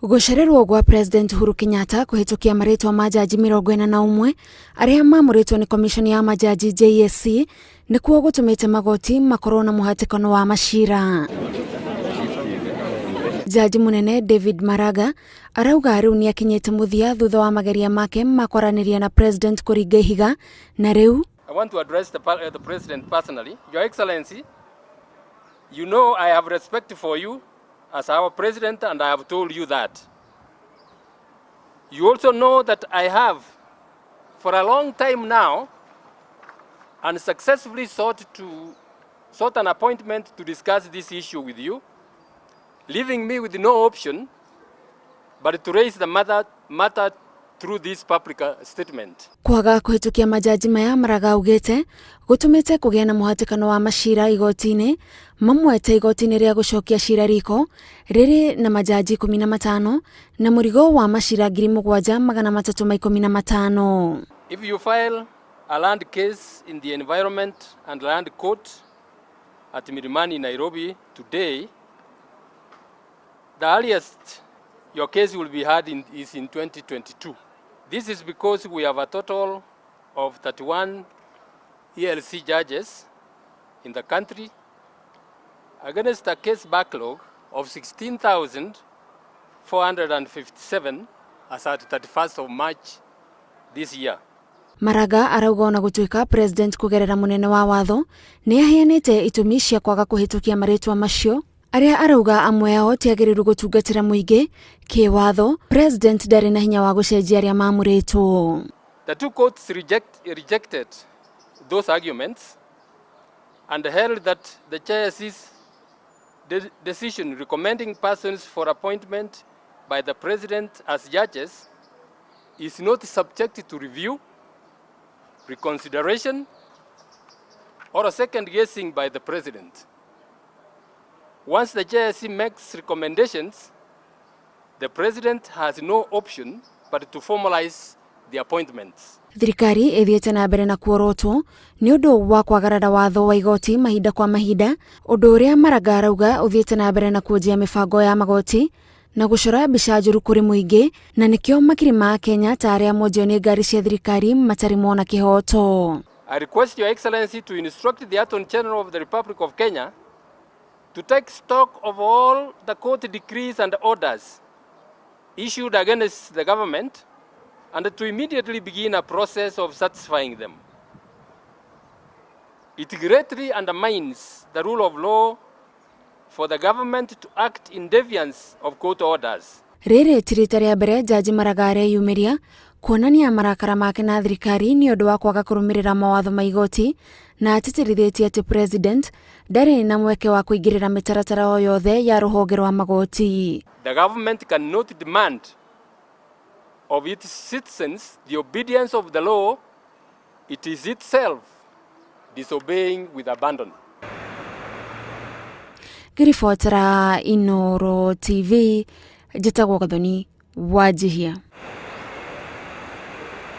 Gũcererwo gwa President Uhuru Kenyatta kũhĩtũkia marĩtwa ma jaji 41 arĩa mamũrĩtwo nĩ komishoni ya majaji JSC nĩkuo gũtũmĩte magoti makorwo na mũhatĩkano wa macira. Jaji mũnene David Maraga arauga rĩu nĩakinyĩte mũthia thutha wa mageria make ma kwaranĩria na President kũringa ihiga na rĩu I want to address the President personally. Your Excellency, you know I have respect for you as our President, and I have told you that. You also know that I have, for a long time now, unsuccessfully sought an appointment to discuss this issue with you, leaving me with no option but to raise the matter through this public statement. Kwaga kũhĩtũkia majaji maya, Maraga augĩte, gũtũmĩte kũgĩa na mũhatĩkano wa macira igoti-inĩ, mamwe ta igoti-inĩ rĩa gũcokia cira riko rĩrĩ na majaji 15 na mũrigo wa macira 7315. If you file a land case in the Environment and Land Court at Milimani, Nairobi today, the earliest your case will be heard is in 2022. This is because we have a total of 31 ELC judges in the country against a case backlog of 16,457 as at 31st of March this year. Maraga arauga ona gũtuĩka President kũgerera mũnene wa watho nĩ aheanĩte itũmi cia kwaga kũhĩtũkia marĩtwa macio, arĩa arauga amwe ao tiagĩrĩirwo gũtungatĩra mũingĩ kĩwatho, President ndarĩ na hinya wa gũcenjia arĩa mamũrĩtwo. The two courts rejected those arguments and held that the JSC's decision recommending persons for appointment by the President as judges is not subject to review, reconsideration, or a second guessing by the President. Once the JSC makes recommendations, the President has no option but to formalize the appointments. Thirikari ĩthiĩte na mbere na kuorotwo nĩ ũndũ wa kwagarara watho wa igoti mahinda kwa mahinda, ũndũ ũrĩa Maraga arauga ũthiĩte na mbere na kuonjia mĩbango ya magoti na gũcora mbica njũru kũrĩ mũingĩ, na nĩkĩo makiri ma Kenya ta arĩa monjio nĩ ngari cia thirikari matarĩ mona kĩhoto. I request Your Excellency to instruct the Attorney General of the Republic of Kenya to take stock of all the court decrees and orders issued against the government and to immediately begin a process of satisfying them. It greatly undermines the rule of law for the government to act in defiance of court orders. Rĩrĩ ti rita rĩa mbere Jaji Maraga areyumĩria kuonania marakara make na thirikari nĩ ũndũ wa kwaga kũrũmĩrĩra mawatho ma igoti, na atĩtĩrithĩtie atĩ President ndarĩ na mweke wa kũingĩrĩra mĩtaratara o yothe ya rũhonge rwa magoti. The government cannot demand of its citizens the obedience of the law it is itself disobeying with abandon. Ngĩribotera Inoro TV, njĩtagwo Gathoni Wanjihia.